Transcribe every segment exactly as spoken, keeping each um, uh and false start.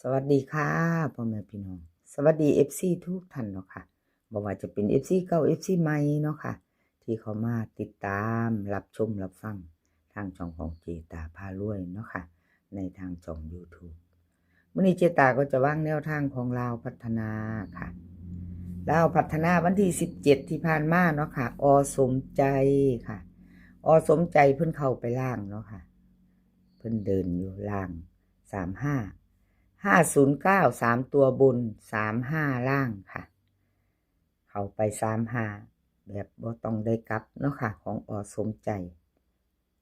สวัสดีค่ะ พ่อแม่พี่น้อง สวัสดี เอฟซี ทุกท่านเนาะค่ะ บ่ว่าจะเป็น เอฟซี เก่า เอฟซี ใหม่เนาะค่ะ ที่เข้ามาติดตามรับชมรับฟังทางช่องของเจตาพารวยเนาะค่ะ ในทางช่อง YouTube มื้อนี้เจตาก็จะวางแนวทางของลาวพัฒนาค่ะ ลาวพัฒนาวันที่สิบเจ็ดที่ผ่านมาเนาะค่ะ อ.สมใจค่ะ อ.สมใจเพิ่นเข้าไปล่างเนาะค่ะ เพิ่นเดินอยู่ล่าง สามห้า ห้าศูนย์เก้า สามตัวบน สามห้า ล่างค่ะ เข้าไป สามห้า แบบบ่ต้องได้กลับเนาะค่ะ ของ อ.สมใจ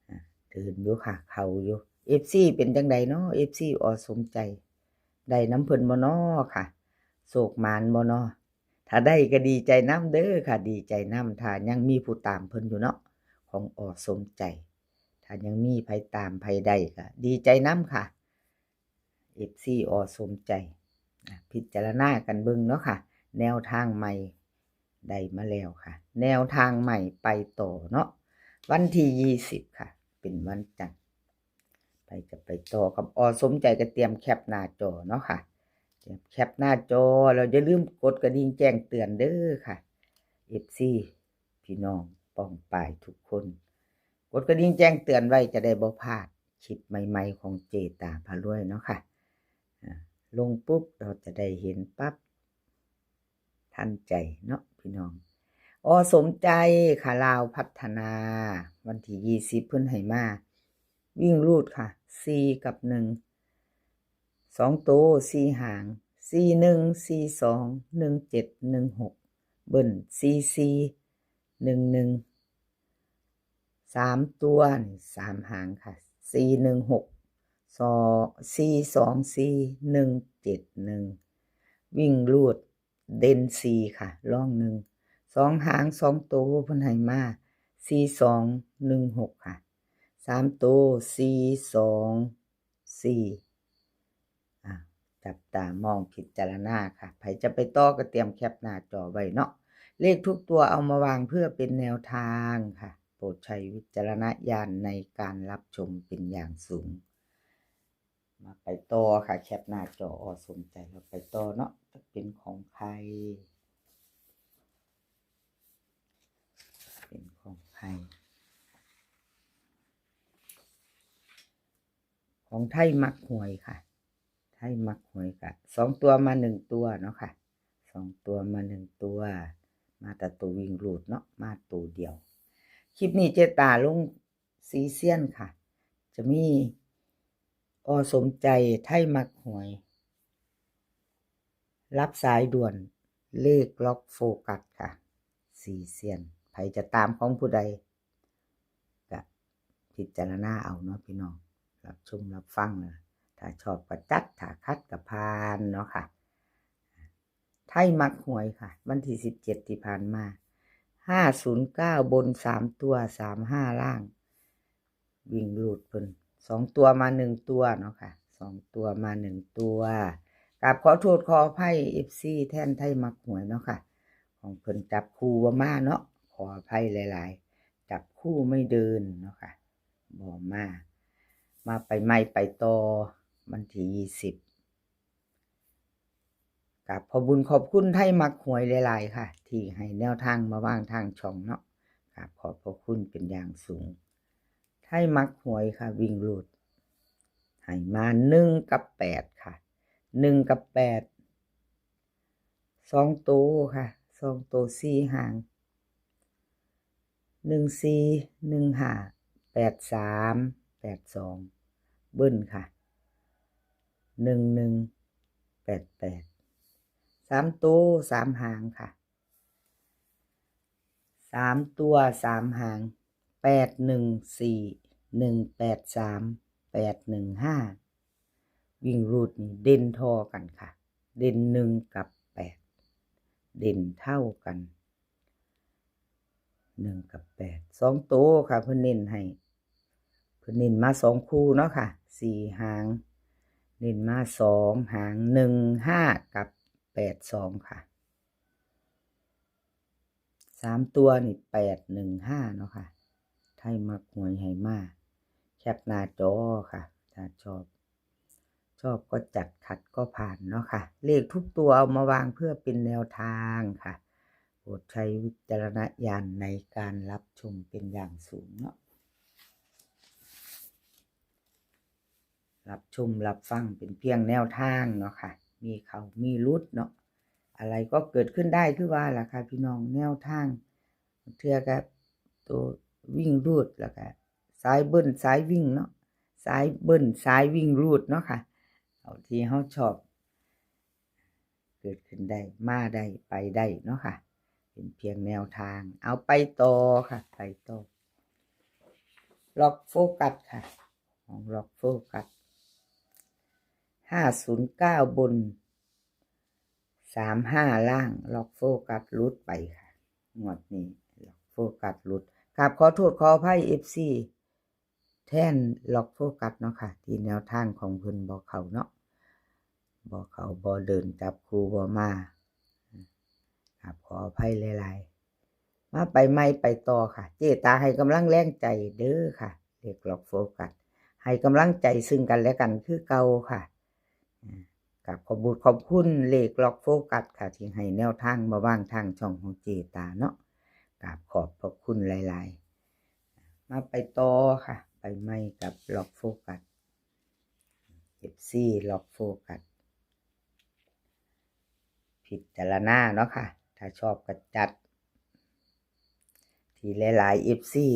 อ่า เดินอยู่ค่ะ เข้าอยู่ เอฟซี เป็นจังใดเนาะ เอฟซี อ.สมใจ ได้นำเพิ่นบ่น้อค่ะ โชคหมานบ่น้อ ถ้าได้ก็ดีใจนำเด้อค่ะ ดีใจนำ ถ้ายังมีผู้ตามเพิ่นอยู่เนาะ ของ อ.สมใจ ถ้ายังมีไผตามไผได้ก็ดีใจนำค่ะ เอฟซี อ.สมใจ อ่ะ พิจารณากันเบิ่งเนาะค่ะ แนวทางใหม่ได้มาแล้วค่ะ แนวทางใหม่ไปต่อเนาะ วันที่ยี่สิบค่ะ เป็นวันจันทร์ ไปจะไปต่อกับ อ.สมใจก็เตรียมแคปหน้าจอเนาะค่ะ เตรียมแคปหน้าจอ แล้วอย่าลืมกดกระดิ่งแจ้งเตือนเด้อค่ะ เอฟซี พี่น้องป้องปายทุกคน กดกระดิ่งแจ้งเตือนไว้จะได้บ่พลาดคลิปใหม่ๆของเจตาพารวยเนาะค่ะ อ่า ลงปุ๊บเราจะได้เห็นปั๊บ ทันใจเนาะพี่น้อง อ.สมใจค่ะ ลาวพัฒนา วันที่ยี่สิบเพิ่นให้มา วิ่งรูดค่ะ สี่ กับ หนึ่ง สองโต สี่ หาง สี่ หนึ่ง สี่ สอง หนึ่ง เจ็ด หนึ่ง หก เบิ้ล สี่ สี่ หนึ่ง หนึ่ง สามตัวนี่ สาม หางค่ะ สี่ หนึ่ง หก สอง สี่ สอง สี่ หนึ่ง เจ็ด หนึ่ง วิ่งรูด เด่น สี่ ค่ะ รอง หนึ่ง สอง หาง สองโตเพิ่นให้มา สี่ สอง หนึ่ง หก ค่ะ สามโต สี่ สอง สี่ อ่ะ จับตามองพิจารณาค่ะ ไผจะไปต่อก็เตรียมแคปหน้าจอไว้เนาะ เลขทุกตัวเอามาวางเพื่อเป็นแนวทางค่ะ โปรดใช้วิจารณญาณในการรับชมเป็นอย่างสูง มาไปต่อค่ะ แคปหน้าจอ อ.สมใจ เราไปต่อเนาะ จะเป็นของใคร เป็นของใคร ของไทยมักหวยค่ะ ไทยมักหวยกะ สองตัวมาหนึ่งตัวเนาะค่ะ สองตัวมาหนึ่งตัว มาแต่ตัววิ่งรูดเนาะ มาตัวเดียว คลิปนี้เจตาลงสี่เซียนค่ะ จะมี อ.สมใจ ไทยมักหวย รับสายด่วน เลขล็อกโฟกัสค่ะ สี่เซียน ไผจะตามของผู้ใด ก็พิจารณาเอาเนาะพี่น้อง รับชมรับฟังนะ ถ้าชอบก็จัด ถ้าขัดก็ผ่านเนาะค่ะ ไทยมักหวยค่ะ วันที่สิบเจ็ดที่ผ่านมา ห้าศูนย์เก้า บนสามตัว สามห้า ล่าง วิ่งรูดเพิ่น สองตัวมาหนึ่งตัวเนาะค่ะ สองตัวมาหนึ่งตัว กราบขอโทษขออภัย เอฟซี แทนไทยมักหวยเนาะค่ะ ของเพิ่นจับคู่บ่มาเนาะ ขออภัยหลายๆ จับคู่ไม่เดินเนาะค่ะ บ่มา มาไปใหม่ไปต่อ วันที่ยี่สิบ กราบขอบบุญขอบคุณไทยมักหวยหลายๆค่ะ ที่ให้แนวทางมาวางทางช่องเนาะ กราบขอบพระคุณเป็นอย่างสูง ไทยมักหวยค่ะ วิ่งรูด ให้มาหนึ่งกับแปดค่ะ หนึ่งกับแปด สองโตค่ะ สองโตสี่หาง หนึ่งสี่ หนึ่งห้า แปดสาม แปดสอง เบิ้ลค่ะ หนึ่งหนึ่ง แปดแปด สามโต สามหางค่ะ สามตัว สามหาง แปดหนึ่งสี่ หนึ่งแปดสาม แปดหนึ่งห้า วิ่งรูดนี่เด่นท่อกันค่ะ เด่นหนึ่งกับแปด เด่นเท่ากัน หนึ่งกับแปด สองโตค่ะ เพิ่นเน้นให้ เพิ่นเน้นมาสองคู่เนาะค่ะ สี่หาง เน้นมาสองหาง หนึ่งห้า กับ แปดสอง ค่ะ สามตัวนี่ แปดหนึ่งห้า เนาะค่ะ ไทยมักหวยให้มา แคปหน้าจอค่ะ ถ้าชอบ ชอบก็จัด ขัดก็ผ่านเนาะค่ะ เลขทุกตัวเอามาวางเพื่อเป็นแนวทางค่ะ โปรดใช้วิจารณญาณในการรับชมเป็นอย่างสูงเนาะ รับชมรับฟังเป็นเพียงแนวทางเนาะค่ะ มีเข้ามีหลุดเนาะ อะไรก็เกิดขึ้นได้คือว่าล่ะค่ะพี่น้อง แนวทาง เทื่อกับตัววิ่งรูด แล้วก็สายเบิ้ลสายวิ่งเนาะ สายเบิ้ลสายวิ่งรูดเนาะค่ะ เอาที่เฮาชอบ เกิดขึ้นได้ มาได้ ไปได้เนาะค่ะ เป็นเพียงแนวทาง เอาไปต่อค่ะ ไปต่อ ล็อกโฟกัสค่ะ ของล็อกโฟกัส ห้าศูนย์เก้า บน สามห้า ล่าง ล็อกโฟกัสหลุดไปค่ะ งวดนี้ ล็อกโฟกัสหลุด กราบขอโทษขออภัย เอฟซี แทนล็อกโฟกัสเนาะค่ะ ที่แนวทางของเพิ่นบ่เข้าเนาะ บ่เข้าบ่เดิน จับคู่บ่มา กราบขออภัยหลายๆ มาไปใหม่ไปต่อค่ะ เจ๊ตาให้กำลังแรงใจเด้อค่ะ เลขล็อกโฟกัส ให้กำลังใจซึ่งกันและกันคือเก่าค่ะ อ่า กราบขอบบุญขอบคุณเลขล็อกโฟกัสค่ะ ที่ให้แนวทางมาวางทางช่องของเจ๊ตาเนาะ กราบขอบพระคุณหลายๆ มาไปต่อค่ะ ไปใหม่กับล็อกโฟกัส เอฟซี ล็อกโฟกัส พิจารณาเนาะค่ะ ถ้าชอบก็จัด ที่หลายๆ เอฟซี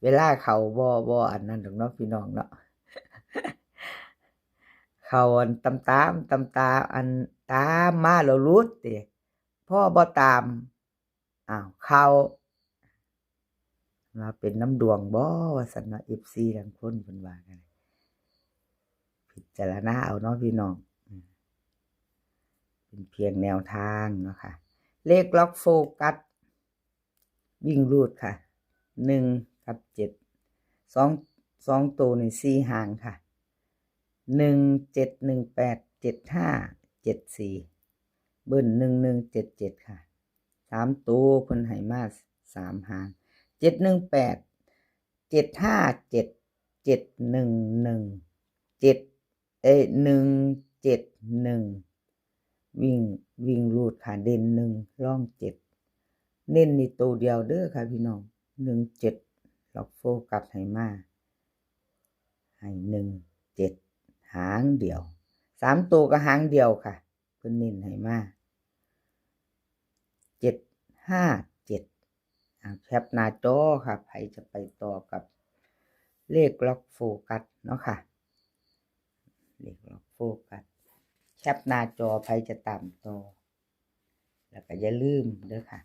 เวลาเข้าบ่ บ่อันนั้นดอกเนาะพี่น้องเนาะ เข้าอันตามๆ ตามๆ อันตามมาแล้วหลุดติ พอบ่ตาม อ้าว เข้า ว่าเป็นนำดวงบ่ ว่าซั่นเนาะ เอฟซี ลางคนเพิ่นว่ากัน พิจารณาเอาเนาะพี่น้อง อืม เป็นเพียงแนวทางเนาะค่ะ เลขล็อกโฟกัส วิ่งรูดค่ะ หนึ่งกับเจ็ด สอง สองตัวนี่สี่หางค่ะ หนึ่งเจ็ด หนึ่งแปด เจ็ดห้า เจ็ดสี่ เบิ้ล หนึ่งหนึ่ง เจ็ดเจ็ด ค่ะ สามตัวเพิ่นให้มาสามหาง เจ็ดหนึ่งแปด เจ็ดห้าเจ็ด เจ็ดหนึ่งหนึ่ง เจ็ด เอ้ย หนึ่งเจ็ดหนึ่ง วิ่ง วิ่งรูดค่ะ เด่นหนึ่ง รองเจ็ด เน้นนี่ตัวเดียวเด้อค่ะพี่น้อง หนึ่งเจ็ด ล็อกโฟกัสให้มา ให้หนึ่งเจ็ด หางเดียว สามตัวก็หางเดียวค่ะ เพิ่นเน้นให้มา เจ็ดห้าเจ็ด อ่า แคปหน้าจอค่ะ ใครจะไปต่อกับเลขล็อกโฟกัสเนาะค่ะ เลขล็อกโฟกัส แคปหน้าจอ ใครจะตามต่อ แล้วก็อย่าลืมเด้อค่ะ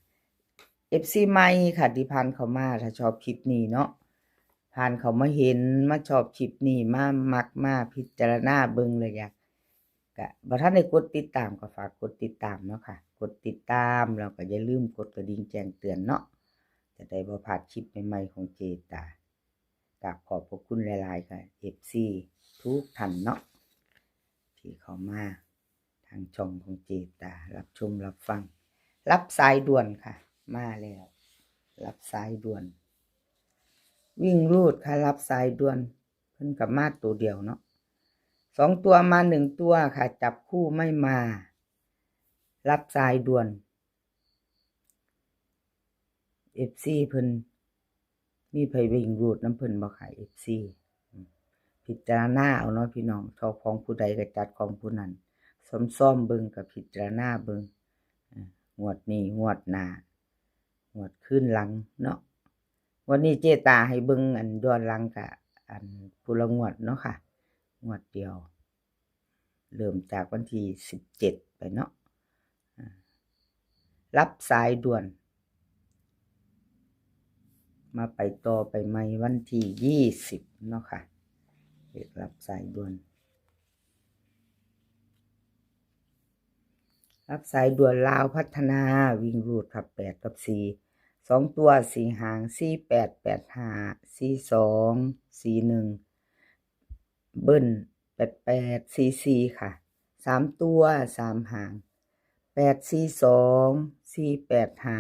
เอฟซี ใหม่ค่ะ ที่ผ่านเข้ามา ถ้าชอบคลิปนี้เนาะ ผ่านเข้ามาเห็น มาชอบคลิปนี้ มามัก มาพิจารณาเบิ่งแล้วอยาก ก็บ่ทันได้กดติดตามก็ฝากกดติดตามเนาะค่ะ กดติดตามแล้วก็อย่าลืมกดกระดิ่งแจ้งเตือนเนาะ จะได้บ่พลาดคลิปใหม่ๆของเจ๊ตา กราบขอบพระคุณหลายๆค่ะ เอฟซี ทุกท่านเนาะ ที่เข้ามาทางช่องของเจ๊ตา รับชมรับฟัง รับสายด่วนค่ะ มาแล้ว รับสายด่วน วิ่งรูดค่ะ รับสายด่วน เพิ่นก็มาตัวเดียวเนาะ สองตัวมาหนึ่งตัวค่ะ จับคู่ไม่มา รับสายด่วน เอฟซี เพิ่น มีไผวิ่งรูดนำเพิ่นบ่ค่ะ เอฟซี อืม พิจารณาเอาเนาะพี่น้อง ชอบของผู้ใดก็จัดของผู้นั้น ซ้อมๆเบิ่งก็พิจารณาเบิ่ง อ่า งวดนี้ งวดหน้า งวดคืนหลังเนาะ งวดนี้เจ๊ตาให้เบิ่งอันย้อนหลังกะ อันผู้ละงวดเนาะค่ะ งวดเดียว เริ่มจากวันที่สิบเจ็ดไปเนาะ อ่า รับสายด่วน มาไปต่อไปใหม่วันที่ยี่สิบเนาะค่ะ เลขรับสายด่วน รับสายด่วนลาวพัฒนา วิ่งรูดค่ะ แปดกับสี่ สองตัวสี่หาง สี่แปด แปดห้า สี่สอง สี่หนึ่ง เบิ้ล แปดแปด สี่สี่ ค่ะ สามตัวสามหาง แปดสี่สอง สี่แปดห้า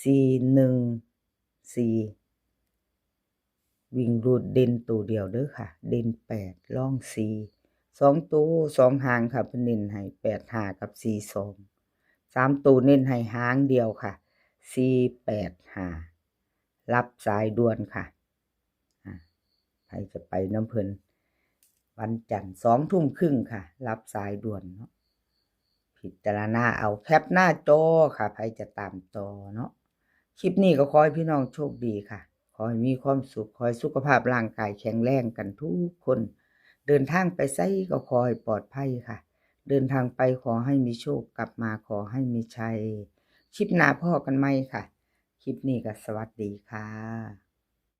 สี่หนึ่งสี่ วิ่งรูดเด่นตัวเดียวเด้อค่ะ เด่นแปด รองสี่ สองตัวสองหางค่ะ เพิ่นเน้นให้แปดห้ากับสี่สอง สามตัวเน้นให้หางเดียวค่ะ สี่แปดห้า รับสายด่วนค่ะ อ่า ใครจะไปนำเพิ่น วันจันทร์สองทุ่มครึ่งค่ะ รับสายด่วนเนาะ พิจารณาเอา แคปหน้าจอค่ะ ใครจะตามต่อเนาะ คลิปนี้ก็ขอให้พี่น้องโชคดีค่ะ ขอให้มีความสุข ขอให้สุขภาพร่างกายแข็งแรงกันทุกคน เดินทางไปไสก็ขอให้ปลอดภัยค่ะ เดินทางไปขอให้มีโชค กลับมาขอให้มีชัย คลิปหน้าพ้อกันใหม่ค่ะ คลิปนี้ก็สวัสดีค่ะ